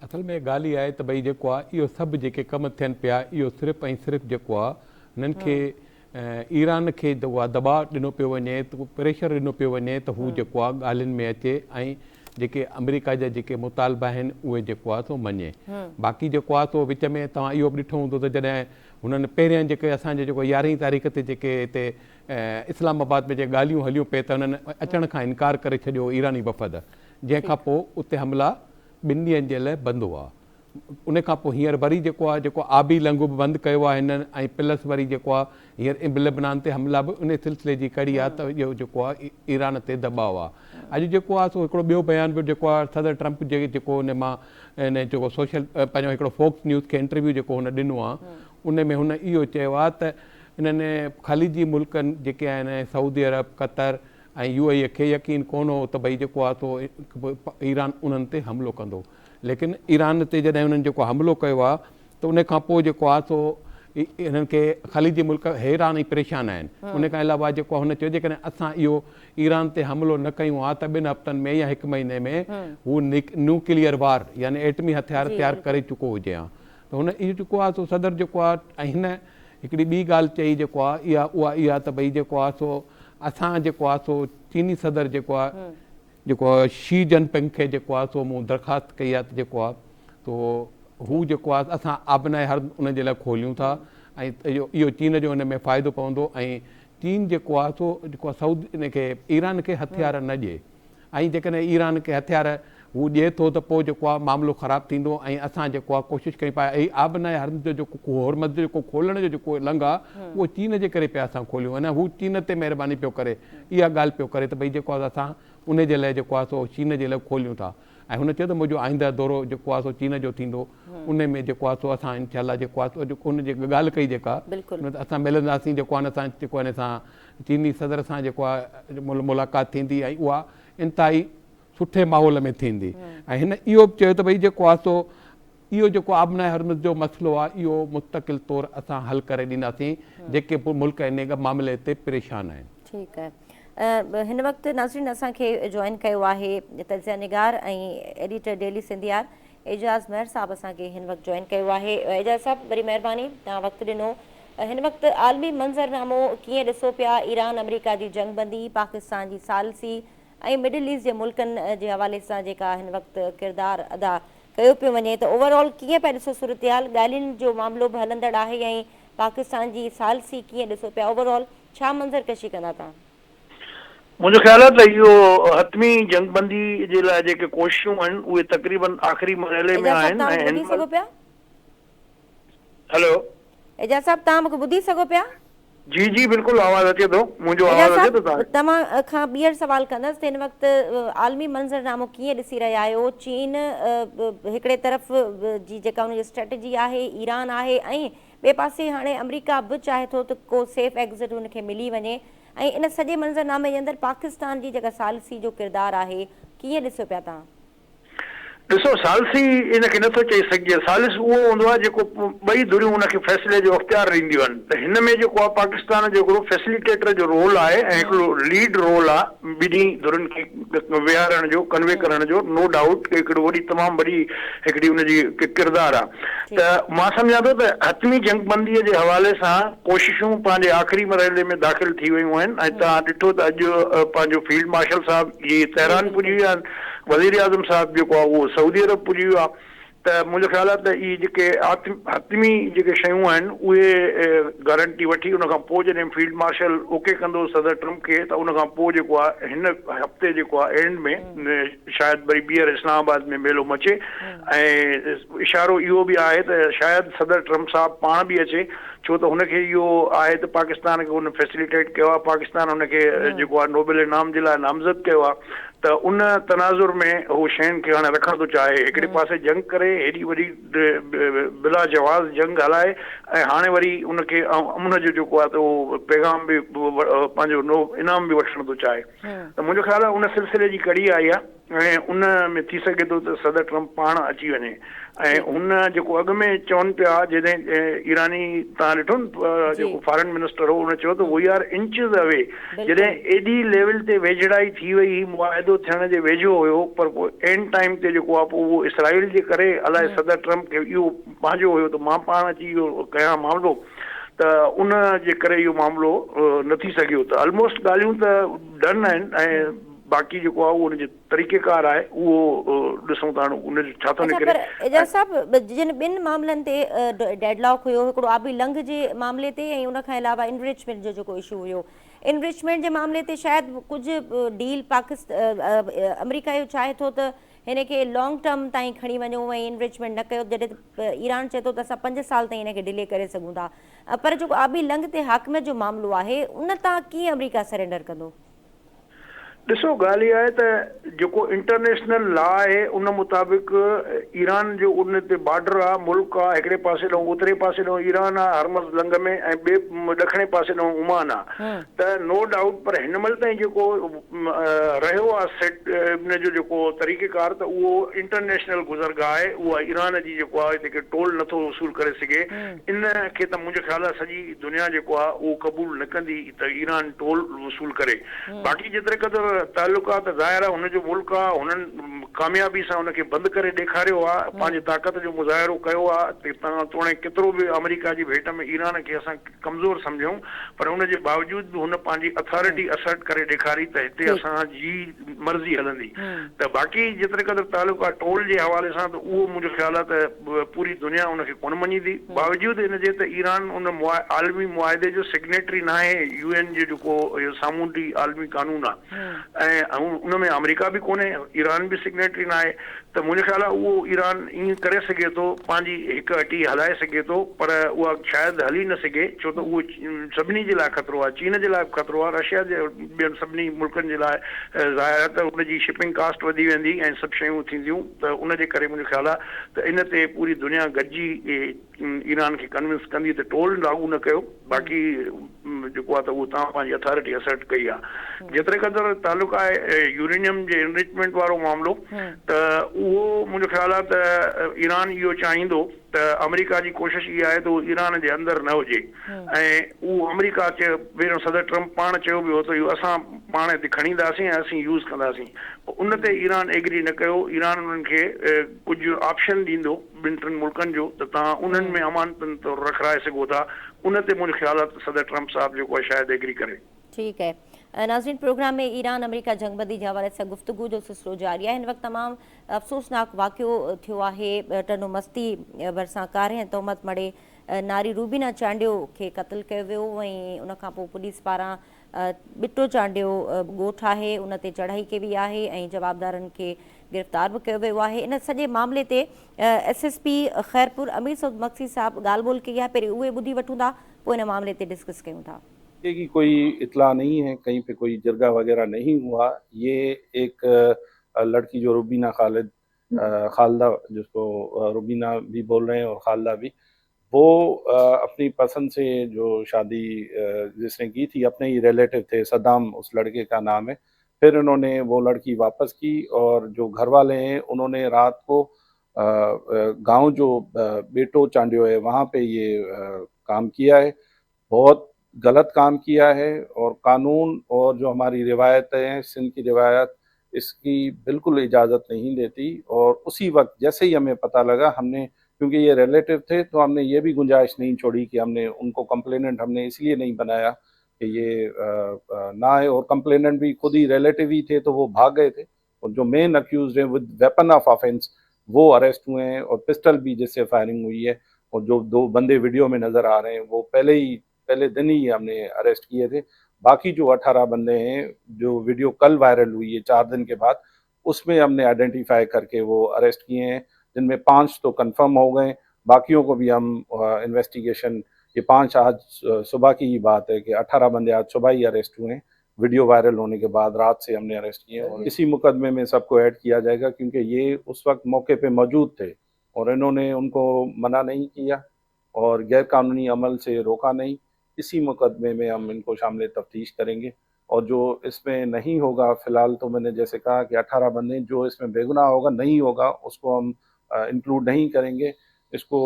اصل ۾ ڳالهه اها آهي ته ڀئي جيڪو آهي اهو سڀ جيڪي ڪم ٿين پيا اهو صرف ۽ صرف جيڪو آهي هنن کي ايران کي جيڪو آهي دٻاء ڏنو پيو وڃي پريشر ڏنو پيو وڃي ته هو جيڪو آهي ڳالهين ۾ اچي ۽ جيڪي آمريڪا جا جيڪي مطالبا آهن اهي جيڪو آهي سو مڃي باقي جيڪو آهي سو وچ ۾ توهان اهو به ڏٺو هوندو ته جڏهن هنن پهريان جيڪي اسان جي جيڪو يارهين تاريخ تي جيڪي هتي اسلام آباد ۾ جيڪي ڳالهيون هليون پئي ته هنن اچڻ کان انڪار ڪري ڇڏيو ايراني وفد جنهن کان پوء اتي حملا ٻن ڏينهن جي لاء بند هئا. ان کان پوء هينئر وري جيڪو آهي جيڪو آبي لنگهه به بند ڪيو آهي هنن ۽ پلس وري جيڪو آهي هينئر لبنان تي حملا به انهي سلسلي جي ڪڙي آهي ته اهو جيڪو آهي ايران تي دٻاء آهي. اڄ جيڪو آهي سو هڪڙو ٻيو بيان به جيڪو آهي صدر ٽرمپ جي جيڪو ان مان ان جيڪو سوشل پنهنجو هڪڙو فوڪس نيوز کي انٽرويو جيڪو هن ڏنو آهي ان ۾ هن اهو چيو آهي ته انهن خليجي ملڪن جيڪي آهن سعودي عرب، قطر ۽ يو اي اي کي يقين ڪونه هو ته ڀئي جيڪو آهي سو ايران انهن تي حملو ڪندو ليڪن ايران تي جڏهن انهن جيڪو حملو ڪيو آهي ته ان کان پوء جيڪو آهي سو انهن کي خليجي ملڪ حيران ۽ پريشان آهن ان کان علاوه جيڪو هن چيو جيڪڏهن اسان اهو ايران تي حملو نه ڪيون ها ته ٻن هفتن ۾ يا هڪ مهيني ۾ هو نيوڪليئر وار يعني ايٽمي هٿيار تيار ڪري چڪو هجي ها ته هن اهو جيڪو آهي سو صدر جيڪو آهي ۽ هن هڪڙي ٻي ڳالهه چئي جيڪو آهي اها اها اها ته ڀئي جيڪو آهي سو اسان جيڪو آهي سو چيني صدر جيڪو آهي جيڪو آهي شي جن پنگ کي جيڪو آهي سو مون درخواست ڪئي آهي ته جيڪو آهي سو هو جيڪو آهي اسان آبنائي هر ان جي لاء کوليون ٿا ۽ اهو اهو چين جو ان ۾ فائدو پوندو ۽ چين جيڪو آهي سو جيڪو آهي سعودي ان کي ايران کي هٿيار نه ڏئي ۽ جيڪڏهن ايران کي هٿيار هو ڏئي ٿو ته پوء جيڪو آهي معاملو خراب ٿيندو ۽ اسان جيڪو آهي ڪوشش ڪيون پيا هي آبنائي هرمز جو جيڪو هرمز جو جيڪو کولڻ جو جيڪو لنگهه آهي اهو چين جي ڪري پيا اسان کوليون ۽ هو چين تي مهرباني پيو ڪري اها ڳالهه پيو ڪري ته ڀئي جيڪو آهي اسان ان جي لاء جيڪو آهي سو چين جي لاء کوليون ٿا ۽ هن چيو ته منهنجو آئنده دورو جيڪو آهي سو چين جو ٿيندو ان ۾ جيڪو آهي سو اسان انشاء الله جيڪو آهي سو ان جي ڳالهه ڪئي جيڪا اسان ملنداسين جيڪو آهي اسان جيڪو آهي سان چيني صدر سان جيڪو آهي ملاقات ٿيندي ۽ اها انتهائي سٺي ماحول ۾ ٿيندي ۽ هن اهو به چيو ته ڀئي جيڪو آهي سو اهو جيڪو آبنائي هرمز جو مسئلو آهي اهو مستقل طور اسان حل ڪري ڏينداسين جيڪي به ملڪ ان معاملي تي پريشان آهن. ٺيڪ آهي هن وقت ناظرين اسان کي جوائن ڪيو آهي تجزيه نگار ۽ ايڊيٽر ڊيلي سنڌيار اعجاز مهر صاحب اسان کي هن وقت جوائن ڪيو آهي. اعجاز صاحب وڏي مهرباني توهان وقت ڏنو. هن وقت عالمي منظرنامو ڪيئن ڏسو پيا ايران آمريڪا جي جنگ بندي، پاڪستان جي ثالثي ۽ مڊل ايسٽ جي ملڪن جي حوالي سان جيڪا هن وقت ڪردار ادا ڪيو پيو وڃي ته اوور آل ڪيئن پيا ڏسو صورتحال ڳالهين جو معاملو به هلندڙ آهي ۽ پاڪستان جي ثالثي ڪيئن ڏسو پيا اوور آل ڇا منظر ڪشي ڪندا توهان؟ منهنجو خيال آهي ته اهو حتمي جنگ بندي جي لاء جيڪي ڪوششون آهن اهي تقريبن آخري مرحلي ۾ اعجاز صاحب آهن توهان ۽ مونکي هن ٻڌي مهل سگهو پيا؟ هيلو. اعجاز صاحب توهان مونکي ٻڌي سگهو پيا؟ جي جي بلڪل آواز اچي ٿو منهنجو اعجاز آواز اچي ٿو صاحب توهان کي؟ توهان کان ٻيهر سوال ڪندس ته هن وقت عالمي منظرنامو ڪيئن ڏسي رهيا آهيو چين هڪڙي طرف جي جيڪا ان جي اسٽريٽجي آهي ايران آهي ۽ ٻئي پاسي هاڻي آمريڪا به چاهي ٿو ته ڪو سيف ايگزٽ ان کي ملي وڃي ۽ ان سڄي منظرنامي جي اندر پاڪستان جي جيڪا ثالثي جو ڪردار آهي ڪيئن ڏسيو پيا توهان؟ ڏسو ثالثي ان کي نٿو چئي سگهجي، ثالث اهو هوندو آهي جيڪو ٻئي ڌريون ان کي فيصلي جو اختيار ڏينديون آهن ته هن ۾ جيڪو آهي پاڪستان جو هڪڙو فيسليٽيٽر جو رول آهي ۽ هڪڙو ليڊ رول آهي ٻنهي ڌرين کي ويهارڻ جو ڪنوي ڪرڻ جو نو ڊائوٽ هڪڙو وڏي تمام وڏي هڪڙي ان جي ڪردار آهي ته مان سمجهان ٿو ته حتمي جنگ بندي جي حوالي سان ڪوششون پنهنجي آخري مرحلي ۾ داخل ٿي ويون آهن ۽ توهان ڏٺو ته اڄ پنهنجو فيلڊ مارشل صاحب جي تهران پڄي ويا آهن. وزيراعظم صاحب جيڪو آهي اهو سعودي عرب پڄي ويو آهي ته منهنجو خيال آهي ته اهي جيڪي حتمي جيڪي شيون آهن اهي گارنٽي وٺي ان کان پوء جڏهن فيلڊ مارشل اوڪي ڪندو صدر ٽرمپ کي ته ان کان پوء جيڪو آهي هن هفتي جيڪو آهي اينڊ ۾ شايد وري ٻيهر اسلام آباد ۾ ميلو مچي ۽ اشارو اهو به آهي ته شايد صدر ٽرمپ صاحب پاڻ به اچي ڇو ته هن کي اهو آهي ته پاڪستان کي هن فيسليٽيٽ ڪيو آهي پاڪستان هن کي جيڪو آهي نوبل انعام جي لاء نامزد ڪيو آهي ته ان تناظر ۾ هو شين کي هاڻي رکڻ ٿو چاهي. هڪڙي پاسي جنگ ڪري هيڏي وڏي بلا جواز جنگ هلائي ۽ هاڻي وري ان کي امن جو جيڪو آهي ته اهو پيغام به پنهنجو نو انعام به وٺڻ ٿو چاهي ته منهنجو خيال آهي ان سلسلي جي ڪڙي آئي آهي ۽ ان ۾ ٿي سگهي ٿو ته صدر ٽرمپ پاڻ اچي وڃي ۽ هن جيڪو اڳ ۾ چون پيا جڏهن ايراني تان ڏٺو نه جيڪو فارن منسٽر هو ان چيو ته وي آر انچز اوي جڏهن ايڏي ليول تي ويجهڙائي ٿي وئي هي معاهدو ٿيڻ جي ويجهو هيو پر پوء اينڊ ٽائيم تي جيڪو آهي پوء اهو اسرائيل جي ڪري الائي صدر ٽرمپ کي اهو پنهنجو هيو ته مان پاڻ اچي اهو ڪيان معاملو ته ان جي ڪري اهو معاملو نه ٿي سگهيو ته الموسٽ ڳالهيون ته ڊن آهن ۽ باقي جيڪو آهي اهو ان جو طريقيڪار آهي اهو ڏسون ٿا هاڻي ان جو ڇا ٿو اڇا نڪري پر اعجاز صاحب جن ٻن معاملن تي ڊيڊ لاڪ هيو هڪڙو آبي لنگهه جي معاملي تي ۽ ان کان علاوه انرچمينٽ جو جيڪو اشو هيو انرچمينٽ جي معاملي تي شايد ڪجهه ڊيل پاڪستان آمريڪا اهو چاهي ٿو ته هن کي لانگ ٽرم تائين کڻي وڃو ۽ انرچمينٽ نه ڪيو جڏهن ته ايران چئي ٿو ته اسان 5 سال تائين هن کي ڊلي ڪري سگهون ٿا پر جيڪو آبي لنگهه تي حاڪميت جو معاملو آهي ان تان ڪيئن آمريڪا سرينڊر ڪندو؟ ڏسو ڳالهه اها آهي ته جيڪو انٽرنيشنل لا آهي ان مطابق ايران جو ان تي بارڊر آهي ملڪ آهي هڪڙي پاسي ڏانهن اترين پاسي ڏانهن ايران آهي هرمز لنگهه ۾ ۽ ٻئي ڏکڻي پاسي ڏانهن عمان آهي ته نو ڊائوٽ پر هن مهل تائين جيڪو رهيو آهي سيٽ ان جو جيڪو طريقيڪار ته اهو انٽرنيشنل گذرگاهه آهي اها ايران جي جيڪو آهي هتي ڪي ٽول نٿو وصول ڪري سگهي ان کي ته منهنجي خيال آهي سڄي دنيا جيڪو آهي اهو قبول نه ڪندي ته ايران ٽول وصول ڪري. باقي جيتري قدر تعلق آ ته ظاهر آ هن جو ملڪ آ هنن ڪاميابي سان ان کي بند ڪري ڏيکاريو آ پنهنجي طاقت جو مظاهرو ڪيو آ ته تان توڻي ڪيترو به آمريڪا جي ڀيٽ ۾ ايران کي اسان ڪمزور سمجهون پر ان جي باوجود به هن پنهنجي اٿارٽي اسرٽ ڪري ڏيکاري ته هتي اسان جي مرضي هلندي ته باقي جيتري قدر تعلق آ ٽول جي حوالي سان ته اهو منهنجو خيال آ ته پوري دنيا ان کي ڪونه مڃيندي، باوجود ان جي ته ايران ان عالمي معاهدي جو سگنيٽري ناهي، يو اين جو جيڪو اهو سامونڊي عالمي قانون آهي ۽ ان ۾ آمريڪا به ڪونهي، ايران به سگنيٽري ناهي ته منهنجو خيال آهي اهو ايران ائين ڪري سگهي ٿو، پنهنجي هڪ هٽي هلائي سگهي ٿو پر اها شايد هلي نه سگهي ڇو ته اهو سڀني جي لاء خطرو آهي، چين جي لاء به خطرو آهي، رشيا جي ٻين سڀني ملڪن جي لاء ظاهر آهي ته ان جي شپنگ ڪاسٽ وڌي ويندي ۽ سڀ شيون ٿينديون. ته ان جي ڪري منهنجو خيال آهي ته ان تي پوري دنيا گڏجي ايران کي ڪنونس ڪندي ته ٽول لاڳو نه ڪيو باقي جيڪو آهي ته اهو توهان پنهنجي اٿارٽي اسرٽ ڪئي آهي جيتري قدر تعلق آهي يورينيم جي انرچمينٽ وارو معاملو ته اهو منهنجو خيال آهي ته ايران اهو چاهيندو ته آمريڪا جي ڪوشش اها آهي ته اهو ايران جي اندر نه هجي ۽ اهو آمريڪا چيو پهريون صدر ٽرمپ پاڻ چيو به هو ته اهو اسان پاڻ هتي کڻي اينداسين ۽ اسين يوز ڪنداسين پوء ان تي ايران ايگري نه ڪيو ايران انهن کي ڪجهه آپشن ڏيندو ٻن ٽن ملڪن جو ته توهان انهن ۾ امانتن طور رکرائي سگهو ٿا ان تي منهنجو خيال آهي ته صدر ٽرمپ صاحب جيڪو آهي شايد ايگري ڪري. ٺيڪ آهي ناظرين پروگرام ۾ ايران آمريڪا جنگبندي جي حوالي سان گفتگو جو سلسلو جاري آهي هن وقت تمام افسوسناڪ واقعو ٿيو آهي ٽنڊو مستي ڀرسان ڪارنهن تهمت مڙهي ناري روبينا چانڊيو کي قتل ڪيو ويو ۽ ان کان پوء پوليس پاران ٻٽو چانڊيو ڳوٺ آهي ان تي چڙهائي ڪئي وئي آهي ۽ جوابدارن کي گرفتار به ڪيو ويو آهي ان سڄي معاملي تي S S P Khairpur Amir Saud Magsi صاحب ڳالهه ٻولهه ڪئي آهي پهرين اهي ٻڌي وٺون ٿا پوء ان معاملي تي ڊسڪس ڪيون ٿا. की कोई इतला नहीं है, कहीं पे कोई जिरगा वगैरह नहीं हुआ। ये एक लड़की जो रुबीना खालिद खालदा, जिसको रुबीना भी बोल रहे हैं और खालदा भी, वो अपनी पसंद से जो शादी जिसने की थी, अपने ही रिलेटिव थे, सद्दाम उस लड़के का नाम है, फिर इन्होंने वो लड़की वापस की और जो घर वाले हैं उन्होंने रात को गांव जो बेटो चांडियो है वहाँ पे ये काम किया है। बहुत गलत काम किया है और कानून और जो हमारी रिवायतें हैं, सिंध की रिवायत, इसकी बिल्कुल इजाज़त नहीं देती। और उसी वक्त जैसे ही हमें पता लगा, हमने क्योंकि ये रिलेटिव थे तो हमने ये भी गुंजाइश नहीं छोड़ी कि हमने उनको कंप्लेनेंट हमने इसलिए नहीं बनाया कि ये ना आए, और कंप्लेनेंट भी खुद ही रिलेटिव ही थे तो वो भाग गए थे। और जो मेन अक्यूज हैं विद वेपन ऑफ ऑफेंस वो अरेस्ट हुए हैं और पिस्टल भी जिससे फायरिंग हुई है, और जो 2 बंदे वीडियो में नज़र आ रहे हैं वो पहले दिन ही हमने अरेस्ट किए थे। बाकी जो 18 बंदे हैं जो वीडियो कल वायरल हुई है 4 दिन के बाद, उसमें हमने आइडेंटिफाई करके वो अरेस्ट किए हैं, जिनमें 5 तो कंफर्म हो गए, बाकियों को भी हम इन्वेस्टिगेशन, ये 5 आज सुबह की ही बात है कि 18 बंदे आज सुबह ही अरेस्ट हुए हैं, वीडियो वायरल होने के बाद रात से हमने अरेस्ट किए हैं। और इसी मुकदमे में सबको ऐड किया जाएगा क्योंकि ये उस वक्त मौके पे मौजूद थे और इन्होंने उनको मना नहीं किया और गैरकानूनी अमल से रोका नहीं। इसी मुकदमे में हम इनको शामिल तफ्तीश करेंगे और जो इसमें नहीं होगा, फ़िलहाल तो मैंने जैसे कहा कि 18 बंदे, जो इसमें बेगुनाह होगा नहीं होगा उसको हम इंक्लूड नहीं करेंगे। इसको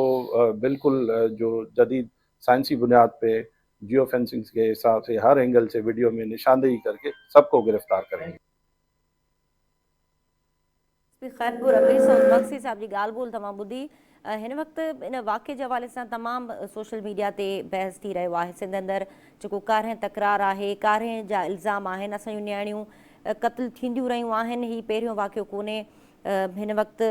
बिल्कुल जो जदीद साइंसी बुनियाद पे जियो फेंसिंग के हिसाब से हर एंगल से वीडियो में निशानदेही करके सबको गिरफ्तार करेंगे। खैरपुर अमीर सऊद मक्सी साहब जी ॻाल्हि ॿोल तव्हां ॿुधी। हिन वक़्तु इन वाक़े जे हवाले सां तमामु सोशल मीडिया ते बहस थी रहियो आहे। सिंध अंदरि जेको कारह तकरार आहे, कारह जा इल्ज़ाम आहिनि, असांजूं नियाणियूं क़त्ल थींदियूं रहियूं आहिनि, हीउ पहिरियों वाक़ियो कोन्हे। हिन वक़्तु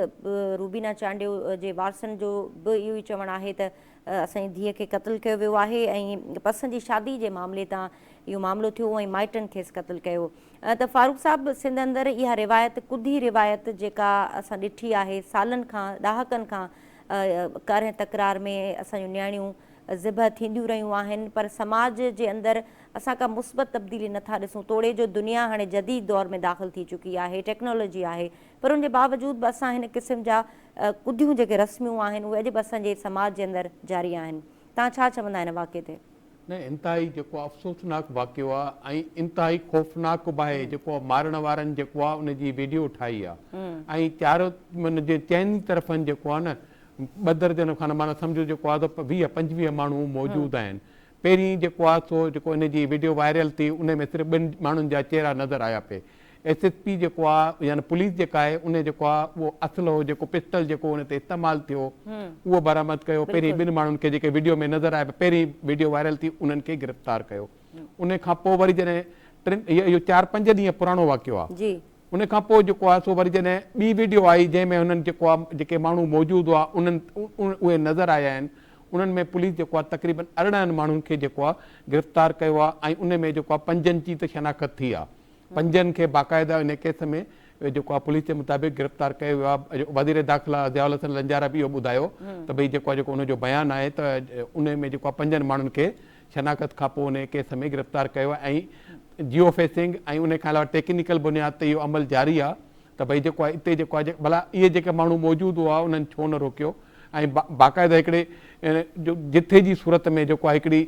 रूबीना चांडियो जे वारसनि जो बि इहो ई चवणु आहे त असांजी धीअ खे क़त्ल कयो वियो आहे ऐं पसंद जी शादी जे मामले तां इहो मामिलो थियो ऐं माइटनि खेसि क़त्ल कयो। त फारूक साहब, सिंध अंदरि इहा रिवायत, कुधी रिवायत जेका असां ॾिठी आहे सालनि खां, ॾहाकनि खां कारह तकरार में असांजूं नियाणियूं ज़िबह थींदियूं रहियूं आहिनि, पर समाज जे अंदरि असां का मुस्बत तब्दीली नथा ॾिसूं। तोड़े जो दुनिया हाणे जदीद दौर में दाख़िल थी चुकी आहे, टेक्नोलॉजी आहे, पर उनजे बावजूद बि असां हिन क़िस्म जा कुधियूं जेके रस्मियूं आहिनि उहे अॼु बि असांजे समाज जे अंदरि जारी आहिनि। तव्हां छा चवंदा हिन वाक़े ते? न, इंतिहाई जेको अफ़सोसनाक वाक़ियो आहे ऐं इंतिहाई ख़ौफ़नाक बि आहे। जेको मारण वारनि जेको आहे उनजी वीडियो ठाही आहे ऐं चारो माना जे चइनि तरफ़नि जेको आहे न 2 दर्जन खां माना सम्झो जेको आहे त 20 25 माण्हू मौजूदु आहिनि। पहिरीं जेको आहे सो जेको इन जी वीडियो वायरल थी उन में सिर्फ़ु 2 माण्हुनि जा चेहरा नज़र आया पए। एस एस पी जेको आहे यानी पुलिस जेका आहे उन जेको आहे उहो असलो जेको पिस्टल जेको उन ते इस्तेमालु थियो उहो बरामद कयो। पहिरीं 2 माण्हुनि खे जेके वीडियो में नज़र आया, पहिरीं वीडियो वायरल थी उन्हनि खे गिरफ़्तार कयो। उन खां पोइ वरी जॾहिं टिनि इहो 4-5 ॾींहं पुराणो वाक़ियो आहे। उन खां पोइ जेको आहे सो वरी जॾहिं ॿी वीडियो आई जंहिं में हुननि जेको आहे जेके माण्हू मौजूदु हुआ उन्हनि उहे नज़र आया आहिनि। उन्हनि में पुलिस जेको आहे तक़रीबन 18 माण्हुनि खे जेको आहे गिरफ़्तार कयो आहे ऐं उन में जेको आहे 5 जी त शनाख़्त थी आहे। 5 खे बाक़ाइदा इन केस में जेको आहे पुलिस जे मुताबिक़ गिरफ़्तार कयो वियो आहे। वज़ीर दाख़िला ज़ियाउल हसन लंजारा बि इहो ॿुधायो त भई जेको आहे जेको उनजो बयानु आहे त उन में जेको आहे 5 माण्हुनि खे शनाख़्त खां पोइ उन केस में गिरफ़्तार कयो आहे ऐं जियो फेसिंग ऐं उन खां अलावा टेक्निकल बुनियाद ते इहो अमल जारी आहे त भई जेको आहे इते जेको आहे भला इहे जेके माण्हू मौजूदु हुआ उन्हनि छो न रोकियो ऐं बाक़ाइदा हिकिड़े जो जिथे जी सूरत में जेको आहे हिकिड़ी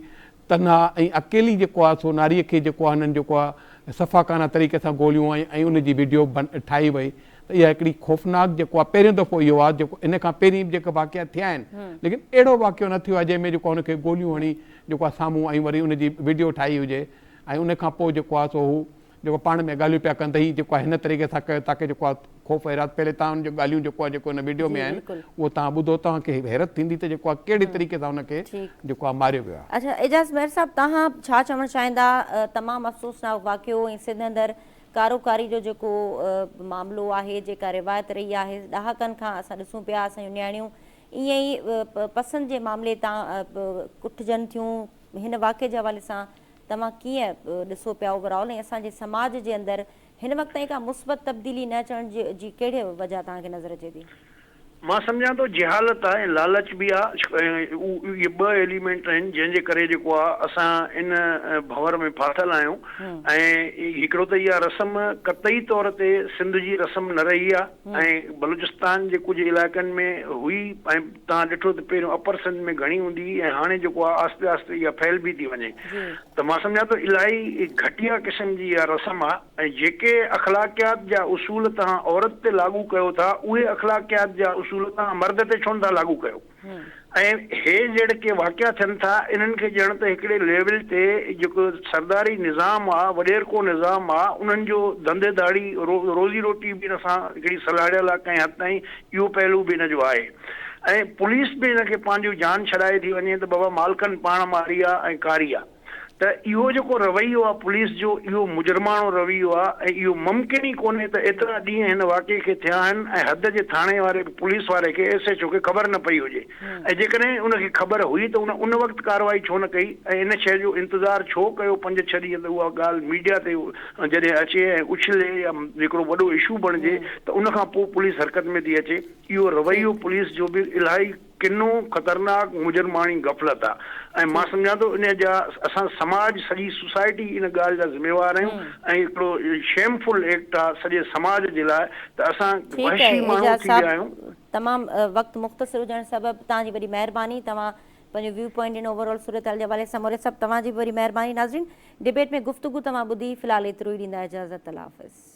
तन्हा ऐं अकेली जेको आहे सो नारीअ खे जेको आहे हुननि जेको आहे सफ़ाकाना तरीक़े सां गोलियूं ऐं उनजी वीडियो ठाही वई त इहा हिकिड़ी ख़ौफ़नाक जेको आहे पहिरियों दफ़ो इहो आहे जेको इन खां पहिरीं बि जेके वाक़िया थिया आहिनि लेकिन अहिड़ो वाक़ियो न थियो आहे जंहिंमें जेको आहे हुनखे गोलियूं हणी जेको आहे साम्हूं ऐं वरी उनजी वीडियो ठाही हुजे ऐं उन खां पोइ जेको आहे सो हू जेको पाण में ॻाल्हियूं पिया कनि त हीउ जेको आहे हिन तरीक़े सां कयो ताकी जेको आहे ख़ौफ़ हैरात। पहले तव्हां हुनजूं ॻाल्हियूं जेको आहे जेको हिन वीडियो में आहिनि उहो तव्हां ॿुधो, तव्हांखे हैरत थींदी त जेको आहे कहिड़े तरीक़े सां हुनखे जेको आहे मारियो वियो आहे। अच्छा एजाज़ मेहर साहब, तव्हां छा चवणु चाहींदा? तमामु अफ़सोसनाक वाक़ियो ऐं सिंध अंदरि कारोकारी जो जेको मामिलो आहे, जेका रिवायत रही आहे ॾहाकनि खां असां ॾिसूं पिया, असांजूं नियाणियूं ईअं ई पसंदि जे मामले तां कुठजनि थियूं। हिन वाक़े जे हवाले सां तव्हां कीअं ॾिसो पिया ओवरऑल ऐं असांजे समाज जे अंदरि हिन वक़्त ताईं का मुस्बत तब्दीली न अचण जी कहिड़ी वजह तव्हांखे नज़र अचे थी? مان سمجهان ٿو جهالت آ ۽ لالچ به آ ۽ اهي ٻه ايليمينٽ آهن جنهن جي ڪري جيڪو آ اسان ان ڀنور ۾ ڦاٿل آهيون ۽ هڪڙو ته اها رسم قطعي طور تي سنڌ جي رسم نه رهي آ ۽ بلوچستان جي ڪجهه علائقن ۾ هئي ۽ توهان ڏٺو ته پهريون اپر سنڌ ۾ گهڻي هوندي هئي ۽ هاڻي جيڪو آ آهستي آهستي اها ڦهلبي ٿي وڃي ته مان سمجهان ٿو الاهي گهٽيا قسم جي اها رسم آ. ۽ جيڪي اخلاقيات جا اصول توهان عورت تي لاڳو ڪيو ٿا، اهي اخلاقيات جا اصول توهان مرد تي ڇو نٿا لاڳو ڪيو؟ ۽ هي جهڙڪي واقعا ٿين ٿا، انهن کي ڄڻ ته هڪڙي ليول تي جيڪو سرداري نظام آ، وڏيرڪو نظام آ، انهن جو ڌنڌي ڌاڙي، روزي روٽي به ان سان هڪڙي سلهاڙيل آ ڪنهن حد تائين، اهو پهلو به ان جو آهي. ۽ پوليس به ان کي پنهنجو جان ڇڏائي ٿي وڃي ته بابا مالڪن پاڻ ماري آ ۽ ڪاري آ. ته اهو جيڪو رويو آ پوليس جو اهو مجرماڻو رويو آ ۽ اهو ممڪن ئي ڪونهي ته ايترا ڏينهن هن واقعي کي ٿيا آهن ۽ حد جي ٿاڻي واري پوليس واري کي ايس ايڇ او کي خبر نه پئي هجي ۽ جيڪڏهن ان کي خبر هئي ته ان ان وقت ڪارروائي ڇو نه ڪئي ۽ ان شيء جو انتظار ڇو ڪيو پنج ڇهه ڏينهن ته اها ڳالهه ميڊيا تي جڏهن اچي ۽ اڇلي يا هڪڙو وڏو اشو بڻجي ته ان کان پوء پوليس حرڪت ۾ ٿي اچي اهو رويو پوليس جو به الاهي ڪنو خطرناڪ مجرماڻي غفلت آ ۽ مان سمجهان ٿو ان جا اسان سماج سڄي سوسائٽي ان ڳالهه جا ذميوار آهيون ۽ هڪڙو شيم فل ايڪٽ آ سڄي سماج جي لاء ته اسان ٺيڪ وحشي آهي ماڻهو اعجاز ٿي ويا صاحب آهيون. تمام وقت مختصر هجڻ سبب توهان جي وڏي مهرباني توهان پنهنجو ويو پوائنٽ ڏنو اوور آل صورتحال جي حوالي سان موري صاحب توهان جي به وڏي مهرباني ناظرين ڊبيٽ ۾ گفتگو توهان ٻڌي في الحال ايترو ئي ڏيندا اجازت الله حافظ.